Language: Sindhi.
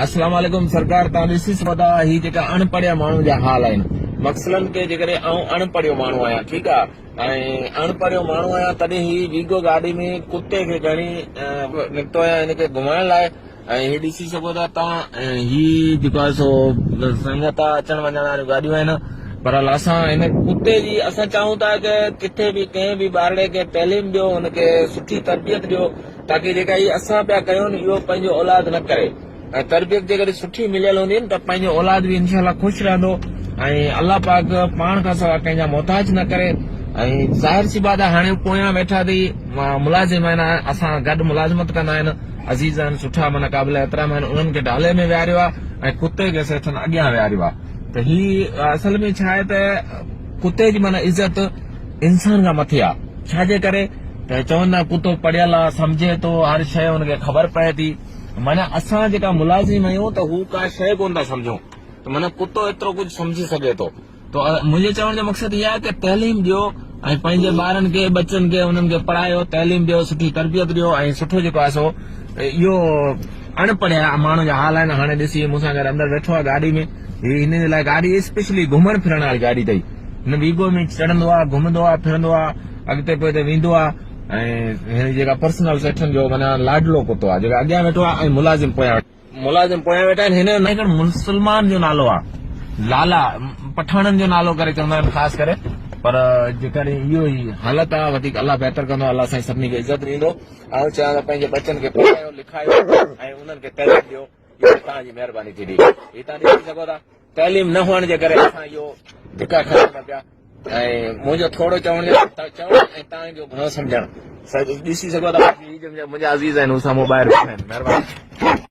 اسلام عليڪم سرڪار توهان ڏسي سگهو ٿا هي جيڪا اڻ پڙهيا ماڻهن جا حال آهن مقصلن ڪي جيڪڏهن آئون اڻ پڙهيو ماڻهو آهيان ٺيڪ آ ۽ اڻ پڙهيو ماڻهو آهيان تڏهن هي ويگو گاڏي ۾ ڪتي کي کڻي نڪتو آهيان هن کي گهمائڻ لاء ۽ هي ڏسي سگهو ٿا توهان هي جيڪو آهي سو سنگت آ اچڻ وڃڻ واريون گاڏيون آهن پر اسان هن ڪتي جي اسان چاهيون ٿا ته ڪٿي به ڪنهن به ٻارڙي کي تعليم ڏيو هن کي سٺي تربيت ڏيو تاڪي جيڪا هي اسان پيا ڪيون اهو پنهنجو اولاد نه ڪري ۽ تربيت جيڪڏهن سٺي مليل هوندي ته پنهنجو اولاد به انشاء الله خوش رهندو ۽ الله پاڪ پاڻ کان سواء ڪنهن جا محتاج نه ڪري ۽ ظاهر سي بات آهي هاڻي پويان ويٺا ٿي ملازم آهن اسان گڏ ملازمت ڪندا آهن عزيز آهن سٺا معنيٰ قابل احترام آهن انهن کي ڊالي ۾ ويهاريو آهي ۽ ڪتي کي سيٺن اڳيان ويهاريو آهي ته هي اصل ۾ ڇا آهي ته ڪتي جي معنيٰ عزت انسان کان مٿي آهي ڇا جي ڪري ته چون ٿا ڪتو پڙهيل آ سمجهي ٿو هر شيء ان کي خبر پئي ٿي معنيٰ اسان جيڪا ملازم آهيون ته هو ڪا شيء ڪونه ٿا سمجهون ته معنيٰ ڪتو ايترو ڪجهه سمجهي سگهي ٿو ته منهنجي چوڻ جو مقصد اهو آهي ته تعليم ڏيو ۽ پنهنجي ٻارن کي ٻچن کي انهن کي پڙهايو تعليم ڏيو سٺي تربيت ڏيو ۽ سٺو جيڪو آهي سو اهو اڻ پڙهيا ماڻهن جا حال آهن هاڻي ڏسي مون سان گڏ اندر ويٺو آهي گاڏي ۾ هي هن جي لاء گاڏي اسپيشلي گهمڻ ڦرڻ واري گاڏي اٿئي هن ويگو ۾ چڙهندو آهي گهمندو آهي ڦرندو آهي اڳتي پوئتي ويندو آهي ۽ هن جي جيڪا پرسنل سيٺن جو معنيٰ لاڏلو ڪتو آهي جيڪو اڳيان ويٺو آهي ۽ ملازم پويان ملازم پويان ويٺا آهن هن جو هڪڙو مسلمان جو نالو آهي لالا پٺاڻن جو نالو ڪري چوندا آهن خاص ڪري پر جيڪڏهن اهو ئي حالت آهي وڌيڪ الله بهتر ڪندو الله سائين سڀني کي عزت ڏيندو آئون چاهيان ته پنهنجي ٻچن کي پڙهايو لکايو ۽ انهن کي تعليم ڏيو اهو توهان جي مهرباني ٿيندي هي توهان ڏسي سگهو ٿا تعليم نه هئڻ جي ڪري اسان اهو ڌڪا کائون ٿا پيا ۽ منهنجو ٿورو چوڻ جو چوڻ ۽ توهان جو گهڻو سمجهڻ ڏسي سگهو ٿا منهنجا عزيز آهن هو سامهون ٻاهر ويٺا آهن مهرباني.